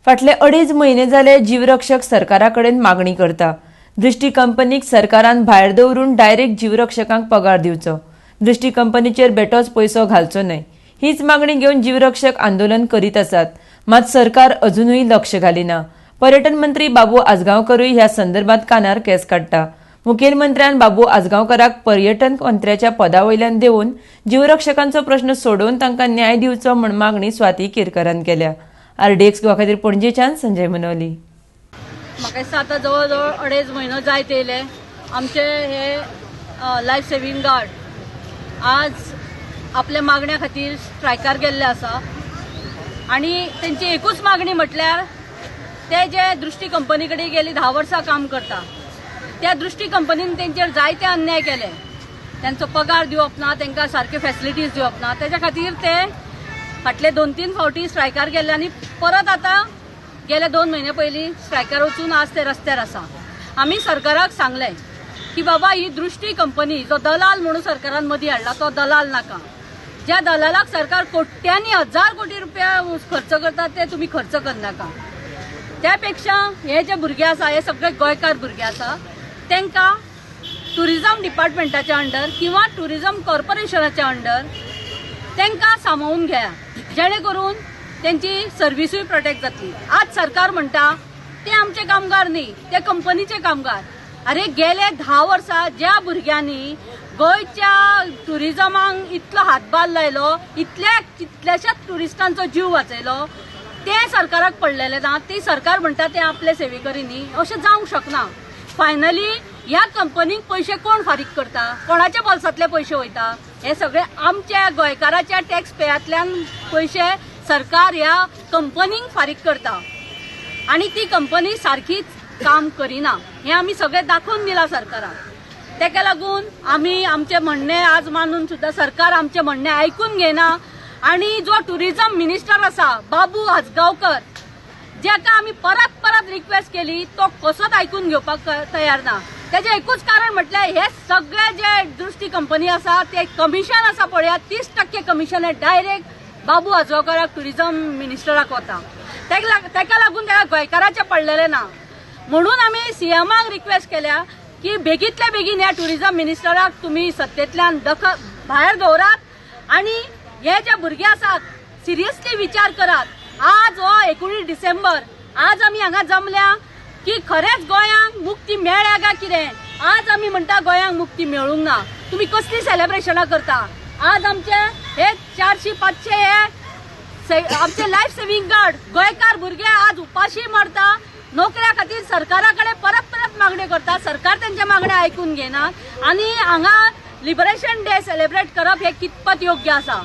फाटले 2.5 म्हयने जाले जीवरक्षक सरकारा कडेन मागणी करता. दृष्टी कंपनीक सरकारान भायर दवरून डायरेक्ट जीवरक्षकांक पगार दिवचो. दृष्टी कंपनीचेर बेटोच पयसो घालचो न्हय, हीच मागणी घेवन जीवरक्षक आंदोलन करीत आसात. मात सरकार अजुनूय लक्ष घालिना. पर्यटन मंत्री बाबू आजगांवकरूय ह्या संदर्भात कानार केस काडटा. मुखेलमंत्र्यान बाबू आजगांवकराक पर्यटन मंत्र्याच्या पदा वयल्यान देवन जीवरक्षकांचो प्रश्न सोडोवन तांकां न्याय दिवचो म्हूण मागणी स्वाती केरकरान केल्या. आरडीएक्स गोवा खातीर पणजेच्यान संजय मनोली. म्हाका दिसता आतां जवळ जवळ 2.5 म्हयनो जायत येयले, आमचे हे लायफ सेव्हींग गार्ड आज आपल्या मागण्या खातीर स्ट्रायकार गेल्ले आसा आनी तेंची एकूच मागणी म्हटल्यार ते जे दृष्टी कंपनी कडेन गेली 10 वर्सां काम करता, त्या दृष्टी कंपनीन तेंचेर जायते अन्याय केले. तेंचो पगार दिवप ना, तांकां सारक्यो फेसिलिटीज दिवप ना, तेच्या खातीर ते फाटले 2-3 फावटी स्ट्रायकार गेल्ले आनी परत आतां गेले 2 म्हयने पयलीं स्ट्रायकार वचून आज ते रस्त्यार आसा. आमी सरकाराक सांगलें की बाबा ही दृष्टी कंपनी जो दलाल म्हणून सरकारान मदीं हाडला तो दलाल नाका. ज्या दलालाक सरकार कोट्यांनी 1000 कोटी रुपया खर्च करता ते तुमी खर्च करनाका. त्या पेक्षा हे जे भुरगे आसा हे सगळे गोंयकार भुरगे आसा, तांकां टुरिजम डिपार्टमेंटाच्या अंडर किंवा टुरिजम कॉर्पोरेशनाच्या अंडर तांकां सामावून घेया, जेणे करून तेंची सर्विसूय प्रोटेक्ट जातली. आज सरकार म्हणटा ते आमचे कामगार न्ही, ते कंपनीचे कामगार. अरे गेले 10 वर्सां ज्या भुरग्यांनी गोंयच्या टुरिजमाक इतलो हातभार लायलो, इतल्या कितल्याशाच टुरिस्टांचो जीव वाचयलो, ते सरकाराक पडलेले ना. ती सरकार म्हणटा ते आपले सेवेकरी न्ही, अशें जावंक शकना. फायनली ह्या कंपनीक पयशे कोण फारीक करता, कोणाच्या बोल्सांतले पयशे वयता, हे सगळे आमच्या गोंयकाराच्या टॅक्स पेयांतल्यान पयशे सरकार ह्या कंपनीक फारीक करता आनी ती कंपनी सारकीच काम करिना, हें आमी सगळें दाखोवन दिलां सरकाराक. तेका लागून आमी आमचें म्हणणें आज मानून सुद्दां सरकार आमचें म्हणणें आयकून घेना. आनी जो टुरिजम मिनिस्टर आसा बाबू आजगांवकर, जेका आमी परत परत रिक्वेस्ट केली तो कसोच आयकून घेवपाक तयार ना. तेजें एकूच कारण म्हटल्यार हे सगळे जे दृष्टी कंपनी आसा ते कमिशन आसा पळयात, 30% कमिशन हे डायरेक्ट बाबू आजगांवकराक टुरिजम मिनिस्टराक वता. तेका लागून तेका गोंयकाराचें पडलेलें ना. म्हणून आमी सीएमाक रिक्वेस्ट केल्या की बेगीतल्या बेगीन ह्या टुरिजम मिनिस्टराक तुमी सत्तेंतल्यान दखल भायर दवरात आनी हे जे भुरगे आसात सिरियसली विचार करात. आज हो 19 डिसेंबर, आज आमी हांगा जमल्या की खरेंच गोंयांक मुक्ती मेळ्ळ्या काय कितें. आज आमी म्हणटा गोंयांक मुक्ती मेळूंक ना. तुमी कसली सेलेब्रेशनां करता? आज आमचे हे 400-500 हे आमचे लायफ सेव्हींग गार्ड गोंयकार भुरगे आज उपाशी मरता, नोकऱ्या खातीर सरकारा कडेन परत परत मागण्यो करता, सरकार तेंच्या मागण्यो आयकून घेना आनी हांगा लिबरेशन डे सेलिब्रेट करप हे कितपत योग्य आसा.